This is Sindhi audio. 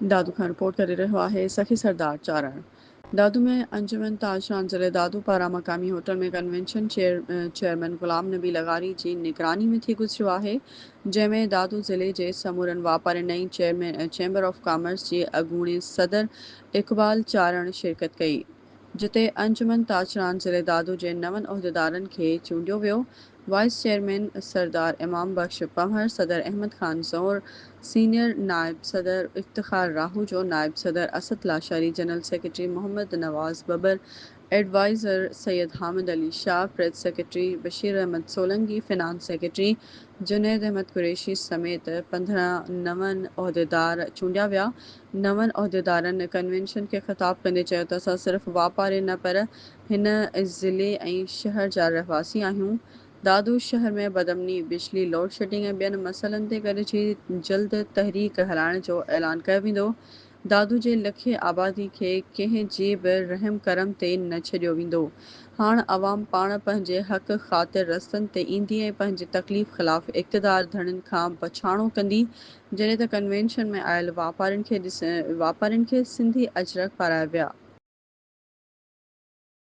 دادو کان رپورٽ ڪري رهيو آهي سخي سردار چارڻ. دادو ۾ انجمن تاجران ضلعي دادو پاران مقامي hotel ۾ convention chairman Ghulam Nabi لغاري جي نگراني ۾ ٿي گذريو آهي جنهن ۾ دادو ضلعي جي سمورن واپارين ۽ چيمبر آف ڪامرس جي اڳوڻي صدر اقبال چارڻ شرڪت ڪئي جتي انجمن تاجران ضلعي دادو جي نون عهديدارن کي چونڊيو ويو وائيس چيئرمين سردار امام بخش پنهور، صدر احمد خان زئور، سينيئر نائب صدر افتخار راهوجو، نائب صدر Asad Lashari, general secretary Muhammad Nawaz Babbar, adviser Syed Hamid Ali Shah, press secretary Bashir Ahmed Solangi, finance secretary Junaid Ahmed Qureshi سميت 15 نون عهديدار چونڊيا ويا. نون عهديدارن ڪنوينشن کي خطاب ڪندي چيو ته اسان صرف واپاري نه پر هن ضلعي ۽ شهر جا رهواسي آهيون. دادو شهر ۾ بدامني، بجلي، لوڊشيڊنگ ۽ ٻين مسئلن تي گڏجي جلد تحريڪ هلائڻ جو اعلان ڪيو ويندو. دادو جي لکين آبادي کي ڪنهن جي به رحم ڪرم تي نه ڇڏيو ويندو. هاڻ عوام پاڻ پنهنجي حق خاطر رستن تي ايندي ۽ پنهنجي تڪليف خلاف اقتدار ڌڻين کان پڇاڻو ڪندي. جڏهن ته ڪنوينشن ۾ آيل واپارين کي سنڌي اجرڪ پارايا ويا.